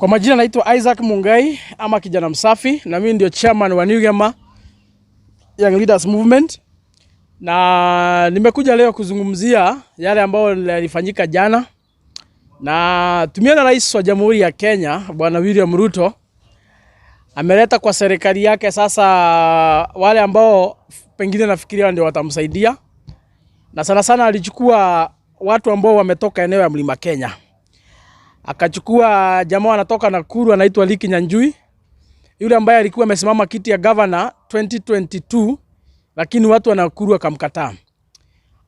Kwa majina naitwa Isaac Mungai ama kijana msafi, na mimi ndio chairman wa New Gema Young Leaders Movement, na nimekuja leo kuzungumzia yale ambayo yalifanyika jana, na tumeona Rais wa Jamhuri ya Kenya Bwana William Ruto ameleta kwa serikali yake sasa wale ambao pengine nafikiria ndio watamsaidia, na sana sana alichukua watu ambao wametoka eneo ya Mlima Kenya. Akachukua jamaa anatoka Nakuru anaitwa Lee Kinyanjui, yule ambaye alikuwa amesimama kiti ya governor 2022 lakini watu wa Nakuru wakamkataa.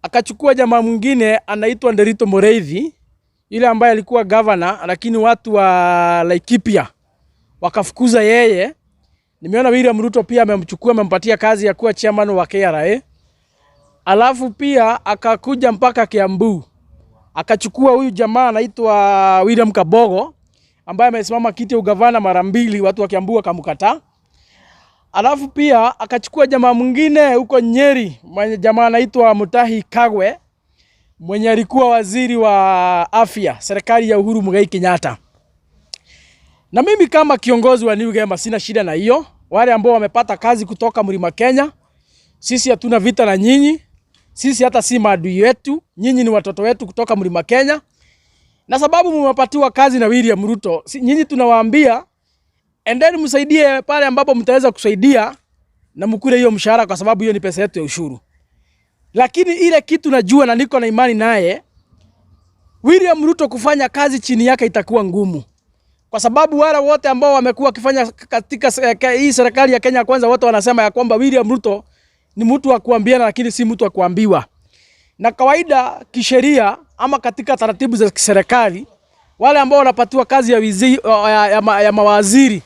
Akachukua jamaa mwingine anaitwa Nderitu Mureithi, yule ambaye alikuwa governor lakini watu wa Laikipia wakafukuza yeye. Nimeona William Ruto pia amemchukua, amempatia kazi ya kuwa chairman wa KRA. Alafu pia akakuja mpaka Kiambu akachukua huyu jamaa anaitwa William Kabogo ambaye amesimama kiti ya ugavana mara mbili, watu wa Kiambu wakamkataa. Alafu pia akachukua jamaa mwingine huko Nyeri, mwenye jamaa anaitwa Mutahi Kagwe mwenye alikuwa waziri wa afya serikali ya Uhuru Muigai Kenyatta. Na mimi kama kiongozi wa New Gema sina shida na hiyo. Wale ambao wamepata kazi kutoka Mlima Kenya, sisi hatuna vita na nyinyi. Sisi hata si maadui wetu, nyinyi ni watoto wetu kutoka Mlima Kenya. Na sababu mmepatiwa kazi na William Ruto, si, nyinyi tunawaambia endeni msaidie pale ambapo mtaweza kusaidia na mkule hiyo mshahara, kwa sababu hiyo ni pesa yetu ya ushuru. Lakini ile kitu najua na niko na imani naye William Ruto kufanya kazi chini yake itakuwa ngumu, kwa sababu wale wote ambao wamekuwa wakifanya katika hii serikali ya Kenya Kwanza, wote wanasema ya kwamba William Ruto ni mtu wa kuambiana, lakini si mtu wa kuambiwa. Na kawaida kisheria ama katika taratibu za kiserikali, wale ambao wanapatiwa kazi ya mawaziri,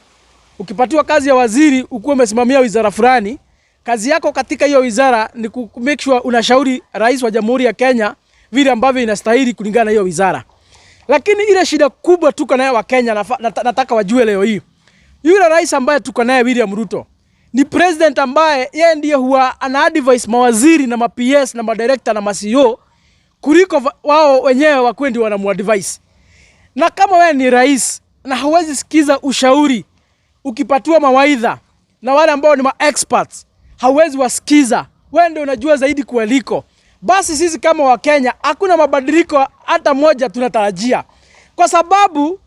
ukipatiwa kazi ya waziri ukuwe umesimamia wizara fulani, kazi yako katika hiyo wizara ni ku make sure unashauri rais wa Jamhuri ya Kenya vile ambavyo inastahili kulingana na hiyo wizara. Lakini ile shida kubwa tuko nayo wa Kenya, nataka wajue leo hii, yule rais ambaye tuko naye William Ruto ni president ambaye yeye ndiye huwa ana advise mawaziri na ma PS na madirector na ma CEO kuliko wao wenyewe wakuwe ndio wanamuadvise. Na kama wewe ni rais na hauwezi sikiza ushauri ukipatiwa mawaidha na wale ambao ni ma experts, hauwezi wasikiza, wewe ndio unajua zaidi kuwaliko, basi sisi kama Wakenya hakuna mabadiliko hata moja tunatarajia, kwa sababu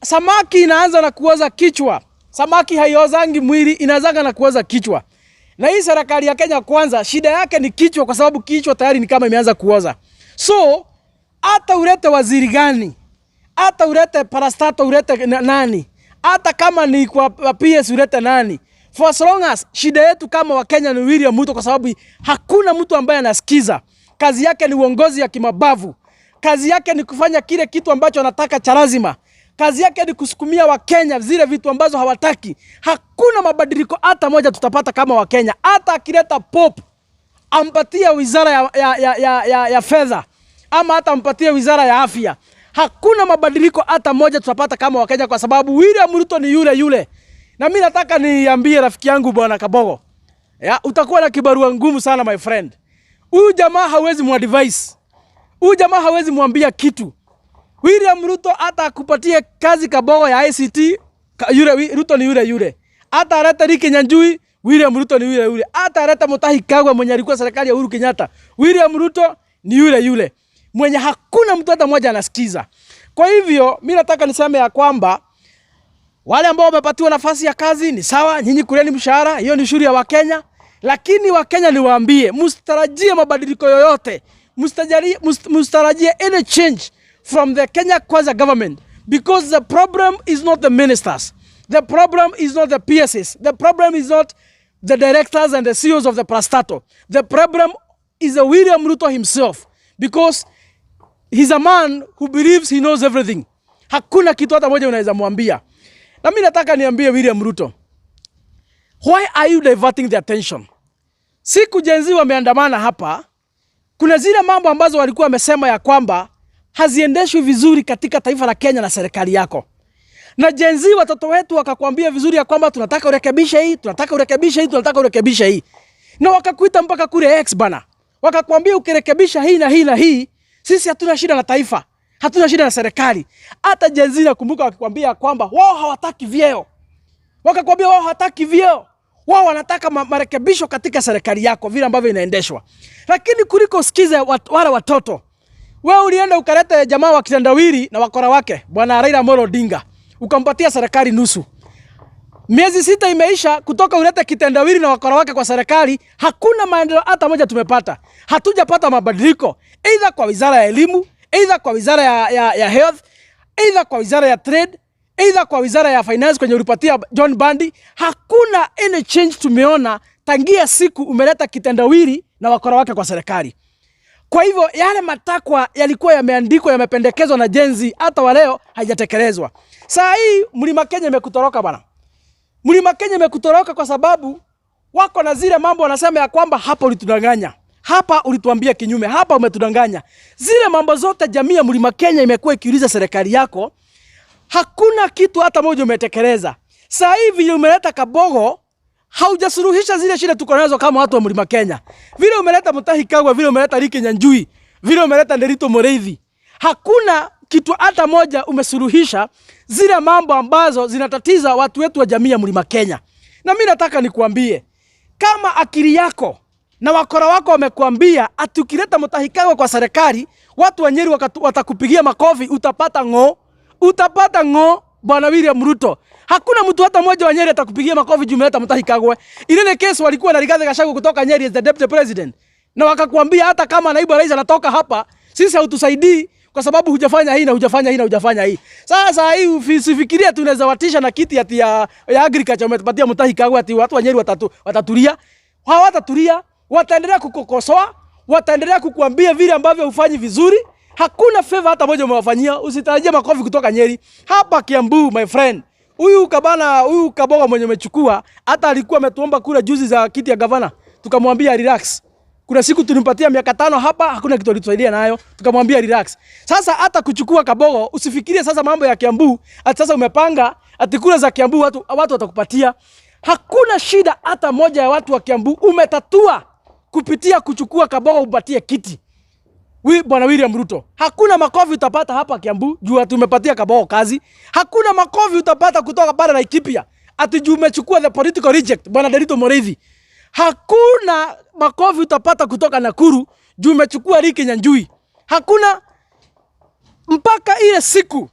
samaki inaanza na kuoza kichwa. Samaki haiozangi mwili, inaanzaga na kuoza kichwa. Na hii serikali ya Kenya Kwanza shida yake ni kichwa, kwa sababu kichwa tayari ni kama imeanza kuoza. So hata ulete waziri gani, hata ulete parastatal, ulete nani, hata kama ni kwa PS ulete nani, for as long as shida yetu kama Wakenya ni William Ruto, kwa sababu hakuna mtu ambaye anasikiza. Kazi yake ni uongozi ya kimabavu, kazi yake ni kufanya kile kitu ambacho anataka cha lazima, kazi yake ni kusukumia Wakenya zile vitu ambazo hawataki. Hakuna mabadiliko hata moja tutapata kama Wakenya, hata akileta Pope ampatie wizara ya fedha ama hata ampatie wizara ya afya, hakuna mabadiliko hata moja tutapata kama Wakenya, kwa sababu William Ruto ni yule yule. Na mimi nataka niambie rafiki yangu Bwana Kabogo, ya, utakuwa na kibarua ngumu sana, my friend. Huyu jamaa hawezi muadvise, huyu jamaa hawezi mwambia kitu. William Ruto hata akupatie kazi Kabogo ya ICT, yule Ruto ni yule yule. Hata alete Lee Kinyanjui, William Ruto ni yule yule. Hata alete Mutahi Kagwe mwenye alikuwa serikali ya Uhuru Kenyatta, William Ruto ni yule yule mwenye hakuna mtu hata mmoja anasikiza. Kwa hivyo mimi nataka niseme ya kwamba wale ambao wamepatiwa nafasi ya kazi ni sawa, nyinyi kuleni mshahara, hiyo ni shughuli ya Wakenya. Lakini Wakenya niwaambie, msitarajie mabadiliko yoyote, msitarajie any change from the Kenya Kwanza government because the problem is not the ministers, the problem is not the PSs, the problem is not the directors and the CEOs of the parastatal. The problem is the William Ruto himself because he's a man who believes he knows everything. Hakuna kitu hata moja unaweza mwambia. Na mimi nataka niambie William Ruto, why are you diverting the attention? Siku Gen Z wameandamana hapa, kuna zile mambo ambazo walikuwa wamesema ya kwamba haziendeshwi vizuri katika taifa la Kenya na serikali yako. Na Gen Z watoto wetu wakakwambia vizuri ya kwamba tunataka urekebishe hii, tunataka urekebishe hii, tunataka urekebishe hii. Na wakakuita mpaka kule X bana. Wakakwambia ukirekebisha hii na hii na hii, sisi hatuna shida na taifa. Hatuna shida na serikali. Hata Gen Z nakumbuka wakikwambia kwamba wao hawataki vyeo, wakakwambia wao hawataki vyeo, wao wanataka marekebisho katika serikali yako vile ambavyo inaendeshwa. Lakini kuliko usikize wale watoto, wewe ulienda ukaleta jamaa wa kitendawili na wakora wake, bwana Raila Amolo Odinga, ukampatia serikali nusu. Miezi 6 imeisha kutoka ulete kitendawili na wakora wake kwa serikali, hakuna maendeleo hata moja tumepata. Hatujapata mabadiliko either kwa wizara ya elimu, either kwa wizara ya health, either kwa wizara ya trade, either kwa wizara ya finance kwenye ulipatia John Mbadi. Hakuna any change tumeona tangia siku umeleta kitendawili na wakora wake kwa serikali. Kwa hivyo yale matakwa yalikuwa yameandikwa, yamependekezwa na Gen Z, hata wa leo haijatekelezwa. Saa hii Mlima Kenya imekutoroka bwana. Mlima Kenya imekutoroka kwa sababu wako na zile mambo wanasema ya kwamba hapa ulitudanganya, hapa ulituambia kinyume, hapa umetudanganya. Zile mambo zote jamii ya Mlima Kenya imekuwa ikiuliza serikali yako, hakuna kitu hata moja umetekeleza. Saa hivi umeleta Kabogo, haujasuluhisha zile shida tuko nazo kama watu wa Mlima Kenya. Vile umeleta Mutahi Kagwe, vile umeleta Lee Kinyanjui, vile umeleta Nderitu Muriithi, hakuna kitu hata moja umesuluhisha zile mambo ambazo zinatatiza watu wetu wa jamii ya Mlima Kenya. Na mimi nataka nikuambie, kama akili yako na wakora wako wamekuambia ati ukileta Mutahi Kagwe kwa serikali watu wa Nyeri watakupigia makofi, utapata ng'o, utapata ng'o, bwana William Ruto. Hakuna mtu hata mmoja wa Nyeri atakupigia makofi juu umeleta Mutahi Kagwe. Ile kesi walikuwa na Rigathi Gachagua kutoka Nyeri as the deputy president, na wakakuambia hata kama naibu rais anatoka hapa, sisi hautusaidii kwa sababu hujafanya hii na hujafanya hii na hujafanya hii. Sasa hii usifikirie tunaweza watisha na kiti ati ya agriculture umetupatia Mutahi Kagwe ati watu wa Nyeri watatulia. Hawatatulia, wataendelea kukukosoa, wataendelea kukuambia vile ambavyo hufanyi vizuri. Hakuna favor hata moja umewafanyia. Usitarajie makofi kutoka Nyeri. Hapa Kiambu, my friend, huyu kabana, huyu Kabogo mwenye umechukua, hata alikuwa ametuomba kura juzi za kiti ya gavana, tukamwambia relax. Kuna siku tulimpatia miaka 5 hapa, hakuna kitu alitusaidia nayo, tukamwambia relax. Sasa hata kuchukua Kabogo, usifikirie sasa mambo ya Kiambu, ati sasa umepanga ati kura za Kiambu watu watakupatia. Hakuna shida hata moja ya watu wa Kiambu umetatua kupitia kuchukua Kabogo upatie kiti. Bwana William Ruto, hakuna makofi utapata hapa Kiambu juu ati umepatia Kabogo kazi. Hakuna makofi utapata kutoka bara Laikipia ati juu umechukua the political reject bwana Nderitu Muriithi. Hakuna makofi utapata kutoka Nakuru juu umechukua Lee Kinyanjui. Hakuna mpaka ile siku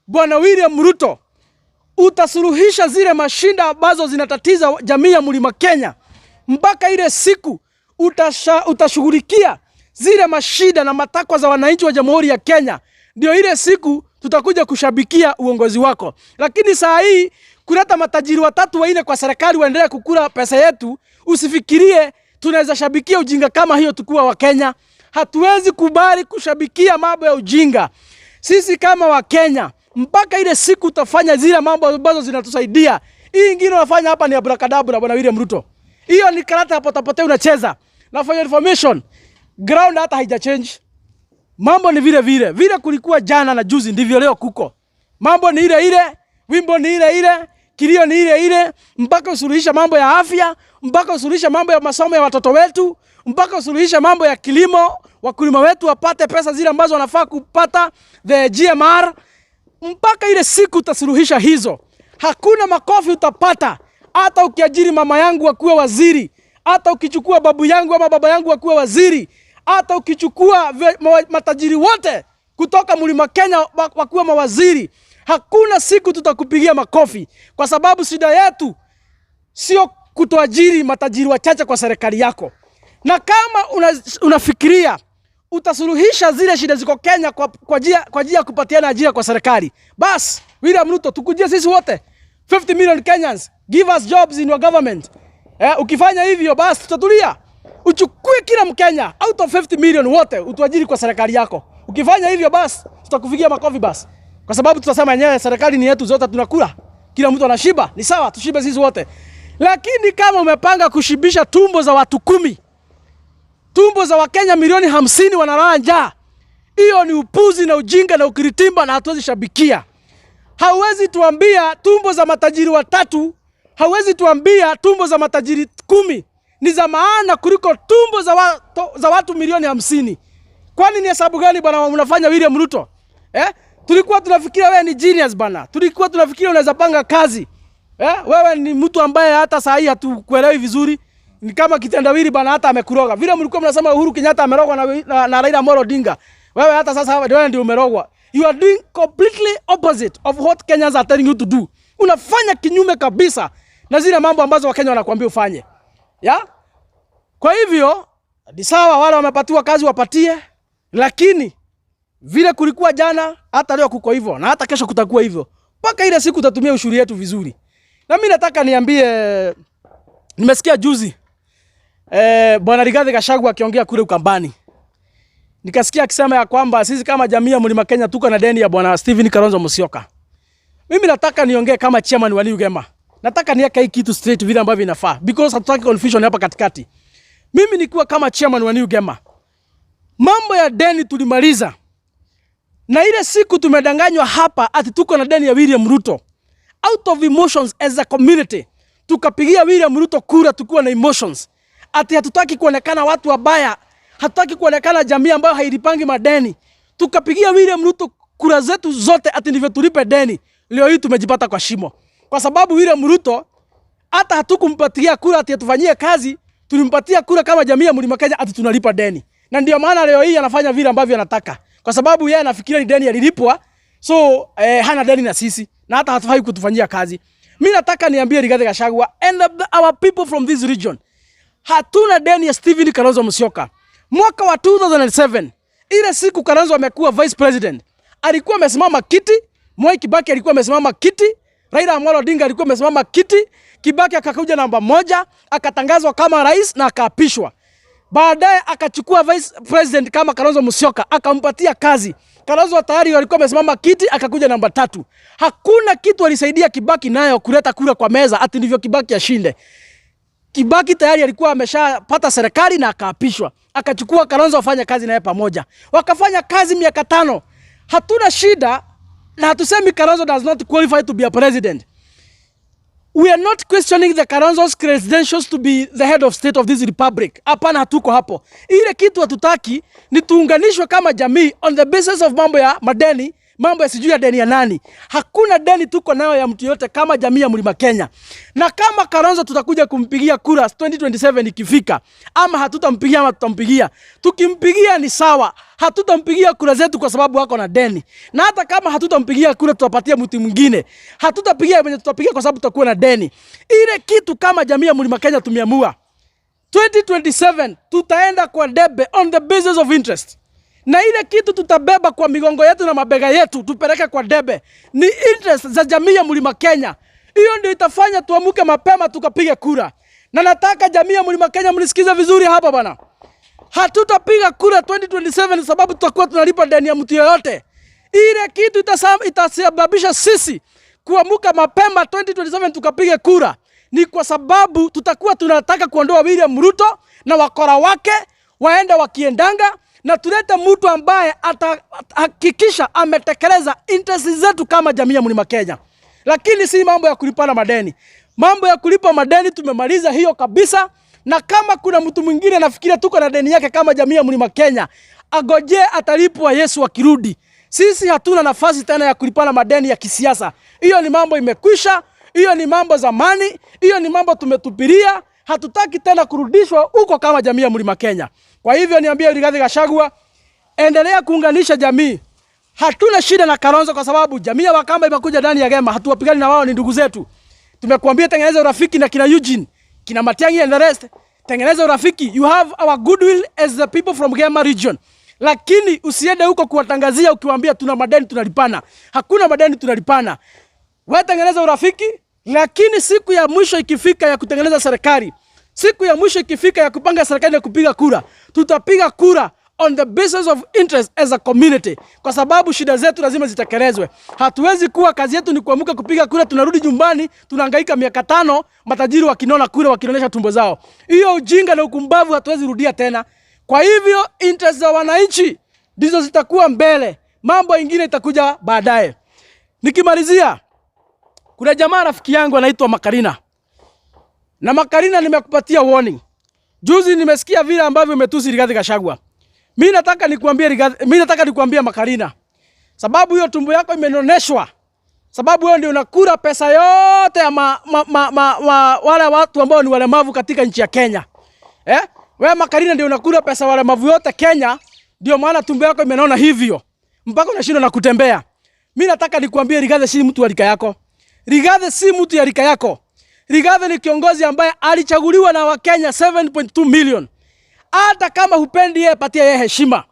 bwana William Ruto utasuluhisha zile mashinda ambazo zinatatiza jamii ya Mlima Kenya, mpaka ile siku utashughulikia zile mashida na matakwa za wananchi wa Jamhuri ya Kenya, ndio ile siku tutakuja kushabikia uongozi wako. Lakini saa hii kuleta matajiri watatu wanne kwa serikali waendelee kukula pesa yetu, usifikirie tunaweza shabikia ujinga kama hiyo tukiwa Wakenya. Hatuwezi kubali kushabikia mambo ya ujinga. Sisi kama Wakenya, mpaka ile siku utafanya zile mambo ambazo zinatusaidia. Hii ingine unafanya hapa ni abracadabra, bwana William Ruto. Hiyo ni karata ya potapote unacheza. Na for your information, ground hata haija change. Mambo ni vile vile. Vile kulikuwa jana na juzi ndivyo leo kuko. Mambo ni ile ile, wimbo ni ile ile, kilio ni ile ile, mpaka usuluhisha mambo ya afya, mpaka usuluhisha mambo ya masomo ya watoto wetu, mpaka usuluhisha mambo ya kilimo, wakulima wetu wapate pesa zile ambazo wanafaa kupata the GMR, mpaka ile siku utasuluhisha hizo. Hakuna makofi utapata hata ukiajiri mama yangu akuwe waziri, hata ukichukua babu yangu ama baba yangu akuwe waziri, hata ukichukua matajiri wote kutoka Mlima Kenya wakuwe mawaziri, hakuna siku tutakupigia makofi, kwa sababu shida yetu sio kutoajiri matajiri wachache kwa serikali yako. Na kama unafikiria utasuluhisha zile shida ziko Kenya kwa njia ya kupatiana ajira kwa serikali, bas William Ruto, tukujie sisi wote 50 million Kenyans, give us jobs in your government. Ukifanya hivyo bas tutatulia. Uchukue kila Mkenya out of 50 million wote utuajiri kwa serikali yako. Ukifanya hivyo bas tutakupigia makofi bas, kwa sababu tutasema yenyewe serikali ni yetu zote, tunakula, kila mtu anashiba, ni sawa, tushibe sisi wote. Lakini kama umepanga kushibisha tumbo za watu 10, tumbo za Wakenya milioni 50 wanalala njaa, hiyo ni upuzi na ujinga na ukiritimba, na hatuwezi shabikia. Hauwezi tuambia tumbo za matajiri watatu, hauwezi tuambia tumbo za matajiri 10 ni za maana kuliko tumbo za watu milioni 50. Kwani ni hesabu gani bwana unafanya William Ruto? Eh? Tulikuwa tunafikiria wewe ni genius, bana. Tulikuwa tunafikiria unaweza panga kazi. Eh? Wewe ni mtu ambaye hata saa hii hatukuelewi vizuri. Ni kama kitendawili, bana, hata amekuroga. Vile mlikuwa mnasema Uhuru Kenyatta amerogwa na Raila Amolo Odinga. Wewe hata sasa wewe ndio umerogwa. You are doing completely opposite of what Kenyans are telling you to do. Unafanya kinyume kabisa na zile mambo ambazo Wakenya wanakuambia ufanye. Ya? Kwa hivyo ni sawa, wale wamepatiwa kazi wapatie, lakini vile kulikuwa jana, hata leo kuko hivyo na hata kesho kutakuwa hivyo, mpaka ile siku tutatumia ushuru yetu vizuri. Na mimi nataka niambie, nimesikia juzi Bwana Rigathi Gachagua akiongea kule Ukambani, nikasikia akisema ya kwamba sisi kama jamii ya Mlima Kenya tuko na deni ya Bwana Stephen Kalonzo Musyoka. Mimi nataka niongee kama chairman wa New Gema. Nataka niweke hii kitu straight vile ambavyo inafaa because hatutaki confusion hapa katikati. Mimi nikiwa kama chairman wa New Gema, mambo ya deni tulimaliza, na ile siku tumedanganywa hapa ati tuko na deni ya William Ruto, out of emotions as a community tukapigia William Ruto kura tukiwa na emotions, ati hatutaki kuonekana watu wabaya, hatutaki kuonekana jamii ambayo hailipangi madeni. Tukapigia William Ruto kura zetu zote ati ndivyo tulipe deni. Leo hii tumejipata kwa shimo, kwa sababu William Ruto hata hatukumpatia kura ati atufanyie kazi, tulimpatia kura kama jamii ya Mlima Kenya ati tunalipa deni, na ndio maana leo hii anafanya vile ambavyo anataka, kwa sababu yeye anafikiria ni deni alilipwa, so hana deni na sisi na hata hatufai kutufanyia kazi. Mimi nataka niambie Rigathi Gachagua and our people from this region, hatuna deni ya Stephen Kalonzo Musyoka. Mwaka wa 2007, ile siku Kalonzo amekuwa vice president, alikuwa amesimama kiti, Mwai Kibaki alikuwa amesimama kiti, Raila Amolo Odinga alikuwa amesimama kiti, Kibaki akakuja namba moja, akatangazwa kama rais na akaapishwa. Baadaye akachukua vice president kama Kalonzo Musyoka, akampatia kazi. Kalonzo tayari alikuwa amesimama kiti, akakuja namba tatu. Hakuna kitu alisaidia Kibaki nayo kuleta kura kwa meza ati ndivyo Kibaki ashinde. Kibaki tayari alikuwa ameshapata serikali na akaapishwa, akachukua Kalonzo afanye kazi naye pamoja, wakafanya kazi miaka 5. Hatuna shida na hatusemi Kalonzo does not qualify to be a president. We are not questioning the Kalonzo's credentials to be the head of state of this republic. Hapana, hatuko hapo. Ile kitu hatutaki ni tuunganishwe kama jamii on the basis of mambo ya madeni, mambo ya sijui ya deni ya nani. Hakuna deni tuko nayo ya mtu yote kama jamii ya Mlima Kenya. Na kama Kalonzo tutakuja kumpigia kura 2027 ikifika, ama hatutampigia ama tutampigia. Tukimpigia ni sawa, hatutampigia kura zetu kwa sababu wako na deni. Na hata kama hatutampigia kura tutapatia mtu mwingine. Hatutapigia mwenye tutapigia kwa sababu tutakuwa na deni. Ile kitu kama jamii ya Mlima Kenya tumeamua 2027 tutaenda kwa debe on the basis of interest, na ile kitu tutabeba kwa migongo yetu na mabega yetu tupeleke kwa debe ni interest za jamii ya Mlima Kenya. Hiyo ndio itafanya tuamuke mapema tukapige kura, na nataka jamii ya Mlima Kenya mnisikize vizuri hapa, bana. Hatutapiga kura 2027 sababu tutakuwa tunalipa deni ya mtu yoyote. Ile kitu itasababisha sisi kuamuka mapema 2027 tukapige kura ni kwa sababu tutakuwa tunataka kuondoa William Ruto na wakora wake waende wakiendanga, na tulete mtu ambaye atahakikisha ametekeleza interest zetu kama jamii ya Mlima Kenya, lakini si mambo ya kulipana madeni. Mambo ya kulipa madeni tumemaliza hiyo kabisa, na kama kuna mtu mwingine nafikiria tuko na deni yake kama jamii ya Mlima Kenya, agoje atalipwa Yesu akirudi. Sisi hatuna nafasi tena ya kulipana madeni ya kisiasa. Hiyo ni mambo imekwisha, hiyo ni mambo zamani, hiyo ni mambo tumetupilia. Hatutaki tena kurudishwa huko kama jamii ya Mlima Kenya. Kwa hivyo niambie Rigathi Gachagua, endelea kuunganisha jamii. Hatuna shida na Kalonzo kwa sababu jamii ya Wakamba imekuja ndani ya Gema, hatuwapigani na wao, ni ndugu zetu. Tumekuambia tengeneza urafiki na kina Eugene, kina Matiang'i and the rest. Tengeneza urafiki. You have our goodwill as the people from Gema region. Lakini usiende huko kuwatangazia ukiwaambia tuna madeni tunalipana. Hakuna madeni tunalipana. Wewe tengeneza urafiki, lakini siku ya mwisho ikifika ya kutengeneza serikali, siku ya mwisho ikifika ya kupanga serikali na kupiga kura, tutapiga kura on the basis of interest as a community, kwa sababu shida zetu lazima zitekelezwe. Hatuwezi kuwa kazi yetu ni kuamka kupiga kura, tunarudi nyumbani tunahangaika miaka 5, matajiri wakinona kura wakionyesha tumbo zao. Hiyo ujinga na ukumbavu hatuwezi rudia tena. Kwa hivyo interest za wananchi ndizo zitakuwa mbele, mambo ingine itakuja baadaye. Nikimalizia, kuna jamaa rafiki yangu anaitwa Makarina, na Makarina, nimekupatia warning. Juzi nimesikia vile ambavyo umetusi Rigathi Gachagua. Mimi nataka nikuambie Rigathi, mimi nataka nikuambie Makarina. Sababu hiyo tumbo yako imenoneshwa, sababu wewe ndio unakula pesa yote ya wale watu ambao ni walemavu katika nchi ya Kenya. Eh? Wewe Makarina ndio unakula pesa walemavu yote Kenya, ndio maana tumbo yako imenona hivyo mpaka unashindwa na kutembea. Mimi nataka nikuambie, Rigathi si mtu wa rika yako. Rigathi si mtu ya rika yako. Rigathi ni kiongozi ambaye alichaguliwa na Wakenya 7.2 million. Hata kama hupendi yeye, patia yeye heshima.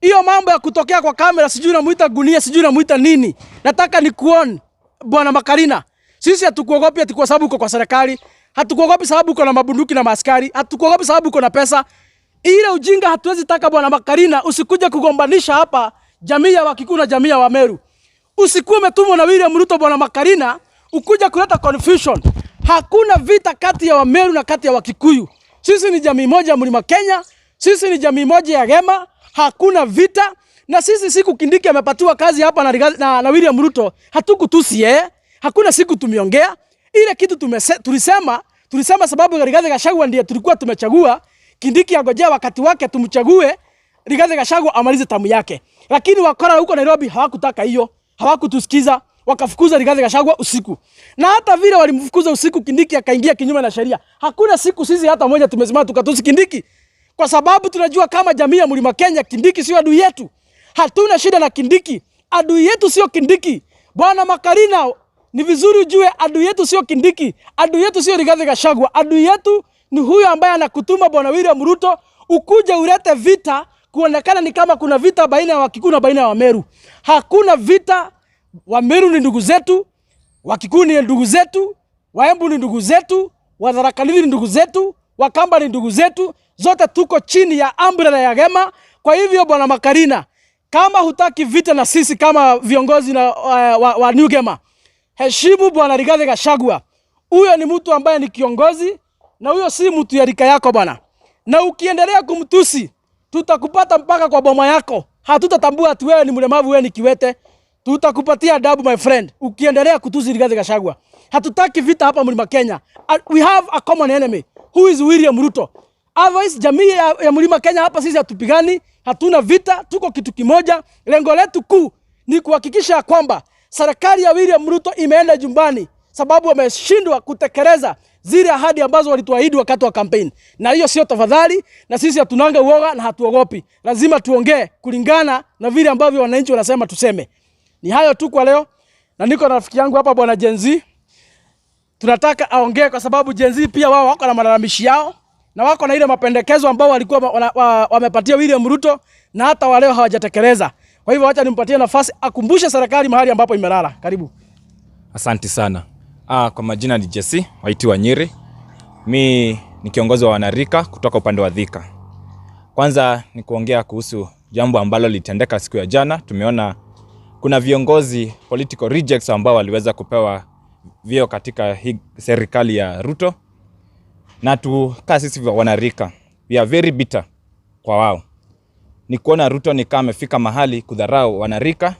Hiyo mambo ya kutokea kwa kamera, sijui namuita gunia, sijui namuita nini. Nataka nikuone, Bwana Makarina. Sisi hatukuogopi ati kwa sababu uko kwa serikali. Hatukuogopi sababu uko na mabunduki na maaskari. Hatukuogopi sababu uko na pesa. Ile ujinga hatuwezi taka, Bwana Makarina, usikuje kugombanisha hapa jamii ya Wakikuyu na jamii ya Wameru. Usikuwe umetumwa na William Ruto, Bwana Makarina, ukuja kuleta confusion. Hakuna vita kati ya Wameru na kati ya Wakikuyu. Sisi ni jamii moja ya Mlima Kenya, sisi ni jamii moja ya Gema, hakuna vita. Na sisi siku Kindiki amepatiwa kazi hapa na William Ruto, hatukutusi yeye, hakuna siku tumeongea. Ile kitu tulisema sababu Rigathi Gachagua ndiye tulikuwa tumechagua, Kindiki angojea wakati wake tumchague Rigathi Gachagua amalize term yake. Lakini wakora huko Nairobi hawakutaka hiyo, hawakutusikiza, wakafukuza Rigathi Gachagua usiku. Na hata vile walimfukuza usiku, Kindiki akaingia kinyume na sheria. Hakuna siku sisi hata moja tumesimama tukatusi Kindiki, kwa sababu tunajua kama jamii ya Mlima Kenya, Kindiki sio adui yetu. Hatuna shida na Kindiki, adui yetu sio Kindiki. Bwana Makarina, ni vizuri ujue adui yetu sio Kindiki, adui yetu sio Rigathi Gachagua, adui yetu ni huyo ambaye anakutuma Bwana William Ruto ukuje ulete vita, kuonekana ni kama kuna vita baina ya Wakikuyu na baina ya Wameru. Hakuna vita. Wameru ni ndugu zetu, Wakikuyu ni ndugu zetu, Waembu ni ndugu zetu, Watharaka Nithi ni ndugu zetu, Wakamba ni ndugu zetu, zote tuko chini ya umbrella ya Gema. Kwa hivyo Bwana Makarina, kama hutaki vita na sisi kama viongozi wa New Gema, heshimu Bwana Rigathi Gachagua. Huyo ni mtu ambaye ni kiongozi na huyo si mtu ya rika yako, bwana. Na ukiendelea kumtusi, tutakupata mpaka kwa boma yako. Hatutatambua ati wewe ni mlemavu, wewe ni kiwete. Tutakupatia adabu, my friend, ukiendelea kutusi Rigathi Gachagua. Hatutaki vita hapa Mlima Kenya. We have a common enemy who is William Ruto. Otherwise jamii ya Mlima Kenya hapa sisi hatupigani, hatuna vita, tuko kitu kimoja. Lengo letu kuu ni kuhakikisha kwamba serikali ya William Ruto imeenda nyumbani, sababu wameshindwa kutekeleza zile ahadi ambazo walituahidi wakati wa campaign. Na hiyo sio tafadhali, na sisi hatunanga uoga na hatuogopi. Lazima tuongee kulingana na vile ambavyo wananchi wanasema tuseme. Ni hayo tu kwa leo, na niko na rafiki yangu hapa, Bwana Gen Z. Tunataka aongee kwa sababu Gen Z pia wao wako na malalamishi yao na wako na ile mapendekezo ambao walikuwa wamepatia William Ruto na hata waleo hawajatekeleza. Kwa hivyo acha nimpatie nafasi akumbushe serikali mahali ambapo imelala. Karibu. Asante sana. Kwa majina ni Jesse Waiti wa Nyeri. Mi ni kiongozi wa wanarika kutoka upande wa Thika. Kwanza ni kuongea kuhusu jambo ambalo litendeka siku ya jana. Tumeona kuna viongozi, political rejects, ambao waliweza kupewa vyeo katika hii serikali ya Ruto, na tukaa sisi wanarika, we are very bitter kwa wao. Ni kuona Ruto ni kama amefika mahali kudharau wanarika.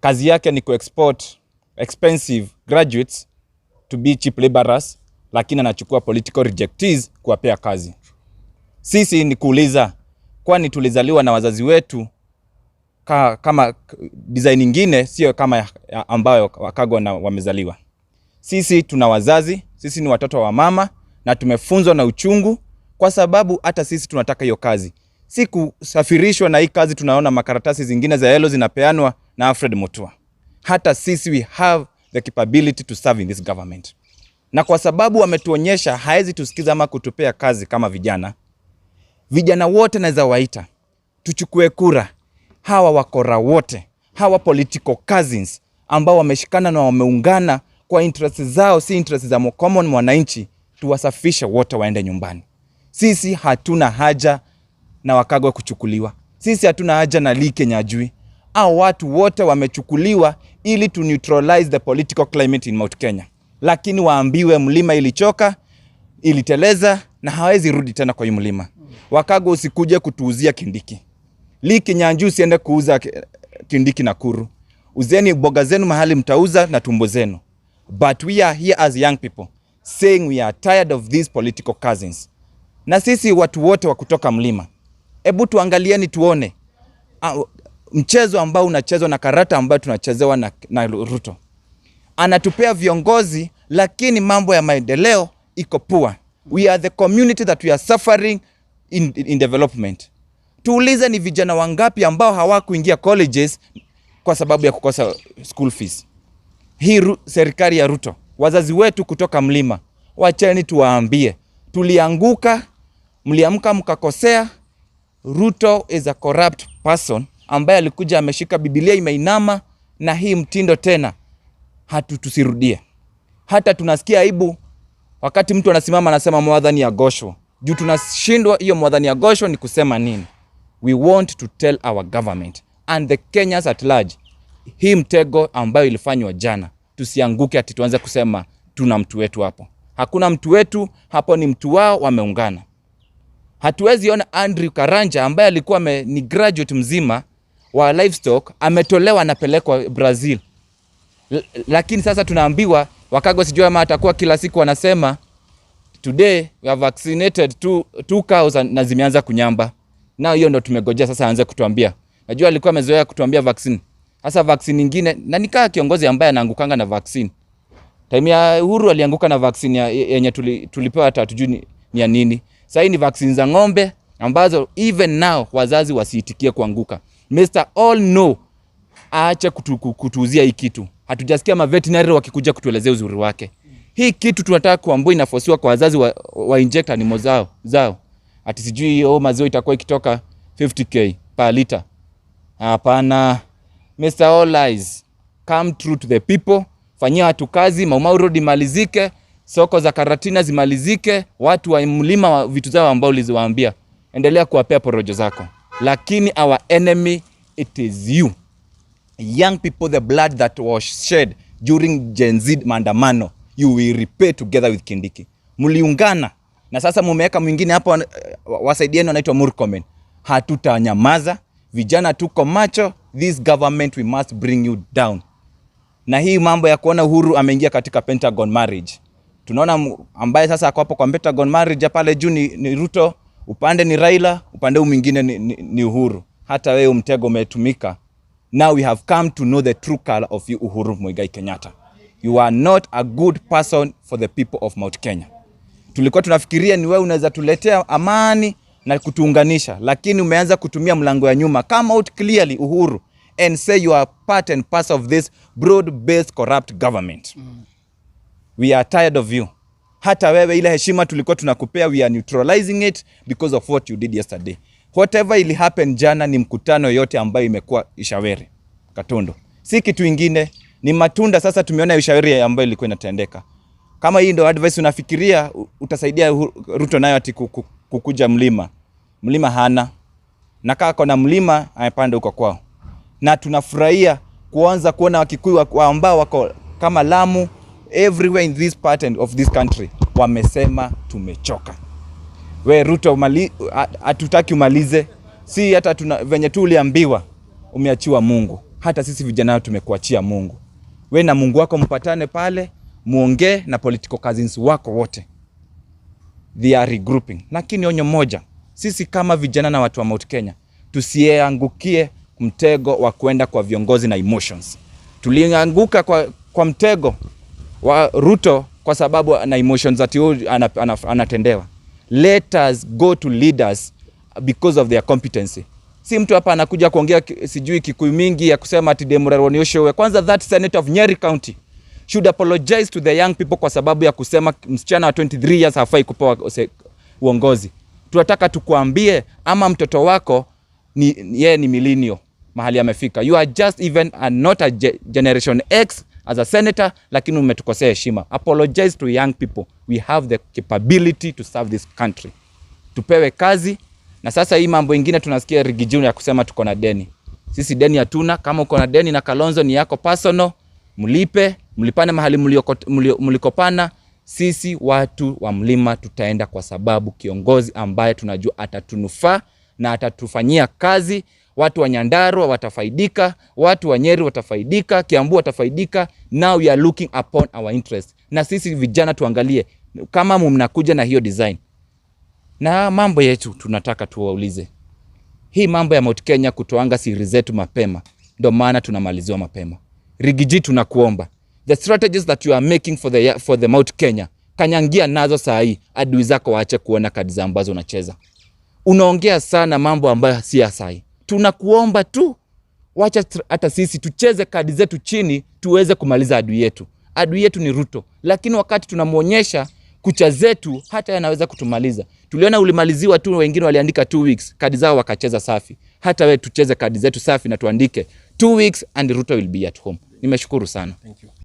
Kazi yake ni kuexport expensive graduates to be cheap laborers, lakini anachukua political rejectees kuwapea kazi. Sisi ni kuuliza, kwani tulizaliwa na wazazi wetu kama design ingine, sio kama ambayo Wakagwa na wamezaliwa. Sisi tuna wazazi, sisi ni watoto wa mama na tumefunzwa na uchungu, kwa sababu hata sisi tunataka hiyo kazi, si kusafirishwa na hii kazi. Tunaona makaratasi zingine za yellow zinapeanwa na Alfred Mutua. Hata sisi we have the capability to serve in this government, na kwa sababu wametuonyesha haezi tusikiza ama kutupea kazi kama vijana, vijana wote naweza waita tuchukue kura. Hawa wakora wote, hawa political cousins ambao wameshikana na wameungana kwa interest zao, si interest za common mwananchi, tuwasafishe wote waende nyumbani. Sisi hatuna haja na Wakagwe kuchukuliwa. Sisi hatuna haja na Lee Kinyanjui. Hao watu wote wamechukuliwa ili to neutralize the political climate in Mount Kenya, lakini waambiwe mlima ilichoka, iliteleza na hawezi rudi tena kwa hii mlima. Wakagwe, usikuje kutuuzia Kindiki. Lee Kinyanjui, usiende kuuza Kindiki Nakuru. Uzeni boga zenu mahali mtauza na tumbo zenu. But we are here as young people saying we are tired of these political cousins. Na sisi watu wote wa kutoka mlima, hebu tuangalieni tuone. Mchezo ambao unachezwa na karata ambayo tunachezewa na Ruto. Anatupea viongozi, lakini mambo ya maendeleo iko poor. We are the community that we are suffering in development. Tuulize ni vijana wangapi ambao hawakuingia colleges kwa sababu ya kukosa school fees. Hii serikali ya Ruto, wazazi wetu kutoka mlima, wacheni tuwaambie, tulianguka, mliamka mkakosea. Ruto is a corrupt person ambaye alikuja ameshika Biblia imeinama, na hii mtindo tena hatu tusirudie. Hata tunasikia aibu wakati mtu anasimama anasema mwathani agoshwo, juu tunashindwa hiyo mwathani agoshwo ni kusema nini. We want to tell our government and the Kenyans at large, hii mtego ambayo ilifanywa jana, tusianguke ati tuanze kusema tuna mtu wetu hapo. Hakuna mtu wetu hapo, ni mtu wao, wameungana. Hatuwezi ona Andrew Karanja ambaye alikuwa ni graduate mzima wa livestock ametolewa anapelekwa Brazil. Lakini sasa tunaambiwa Wakago sijui ama atakuwa kila siku wanasema today we have vaccinated two cows na zimeanza kunyamba. Na hiyo ndo tumegojea sasa aanze kutuambia. Najua alikuwa amezoea kutuambia vaccine. Sasa vaccine nyingine, na nikaa kiongozi ambaye anaangukanga na vaccine. Time ya Uhuru alianguka na vaccine yenye tulipewa hata hatujui ni ya nini. Sasa hii ni vaccine za ng'ombe ambazo even now wazazi wasiitikie kuanguka. Mr. All No aache kutuuzia hii kitu. Hatujasikia ma veterinary wakikuja kutuelezea uzuri wake. Hii kitu tunataka kuambua inafosiwa kwa wazazi wa inject animals zao. Ati sijui hiyo maziwa itakuwa ikitoka 50k per liter. Hapana. Mr. All Lies, come true to the people. Fanyia watu kazi, Mau Mau Road imalizike, soko za Karatina zimalizike, watu wa mlima wa vitu zao ambao uliziwaambia. Endelea kuwapea porojo zako. Lakini our enemy, it is you. Young people, the blood that was shed during Gen Z maandamano, you will repay together with Kindiki. Mliungana na sasa mumeweka mwingine hapo, wasaidieni wanaitwa Murkomen. Hatutanyamaza, vijana tuko macho, this government we must bring you down. Na hii mambo ya kuona Uhuru ameingia katika Pentagon marriage. Tunaona ambaye sasa ako hapo kwa Pentagon marriage pale juu ni Ruto, upande ni Raila, upande huu mwingine ni Uhuru. Hata wewe mtego umetumika. Now we have come to know the true color of you, Uhuru Muigai Kenyatta. You are not a good person for the people of Mount Kenya. Tulikuwa tunafikiria ni wewe unaweza tuletea amani na kutuunganisha, lakini umeanza kutumia mlango ya nyuma. Come out clearly, Uhuru, and say you are part and parcel of this broad-based corrupt government. We are tired of you. Hata wewe ile heshima tulikuwa tunakupea, we are neutralizing it because of what you did yesterday. Whatever ili happen jana ni mkutano yote ambayo imekuwa Ishaweri Katondo, si kitu ingine, ni matunda. Sasa tumeona Ishaweri ambayo ilikuwa inatendeka. Kama hii ndio advice unafikiria utasaidia Ruto nayo ati kukuja mlima, mlima hana na kaa kona mlima amepanda huko kwao, na tunafurahia kuanza kuona Wakikuyu ambao wako kama Lamu everywhere in this part and of this country wamesema tumechoka. We Ruto, hatutaki umalize, si hata tuna, venye tu uliambiwa umeachiwa Mungu, hata sisi vijana tumekuachia Mungu. We na Mungu wako mpatane pale, muongee na political cousins wako wote, they are regrouping. Lakini onyo moja, sisi kama vijana na watu wa Mount Kenya tusiangukie mtego wa kwenda kwa viongozi na emotions. Tulianguka kwa mtego wa Ruto kwa sababu na emotions ati huyu anatendewa. Let us go to leaders because of their competency. Si mtu hapa anakuja kuongea sijui Kikuyu mingi ya kusema ati Demuraronioshowe. Kwanza that senator of Nyeri County should apologize to the young people kwa sababu ya kusema msichana wa 23 years hafai kupewa uongozi. Tunataka tukuambie ama mtoto wako ni yeye ni millennial mahali amefika. You are just even a, not a generation X as a senator, lakini umetukosea heshima. Apologize to young people. We have the capability to serve this country. Tupewe kazi. Na sasa hii mambo ingine tunasikia Riggy G ya kusema tuko na deni. Sisi deni hatuna. Kama uko na deni na Kalonzo ni yako personal, mlipe, mlipane mahali mlikopana. Sisi watu wa mlima tutaenda kwa sababu kiongozi ambaye tunajua atatunufaa na atatufanyia kazi. Watu wa Nyandarua watafaidika, watu wa Nyeri watafaidika, Kiambu watafaidika. Now we are looking upon our interest. Na sisi vijana tuangalie kama mnakuja na hiyo design. Na mambo yetu tunataka tuwaulize. Hii mambo ya Mount Kenya kutoanga siri zetu mapema, ndo maana tunamaliziwa mapema. Riggy G, tunakuomba, the strategies that you are making for the Mount Kenya, kanyangia nazo saa hii, adui zako waache kuona kadi za ambazo unacheza. Unaongea sana mambo ambayo si ya sahi. Tunakuomba tu wacha hata sisi tucheze kadi zetu chini tuweze kumaliza adui yetu. Adui yetu ni Ruto, lakini wakati tunamwonyesha kucha zetu hata yanaweza kutumaliza. Tuliona ulimaliziwa tu, wengine waliandika 2 weeks kadi zao wakacheza safi. Hata we tucheze kadi zetu safi na tuandike 2 weeks and Ruto will be at home. Nimeshukuru sana. Thank you.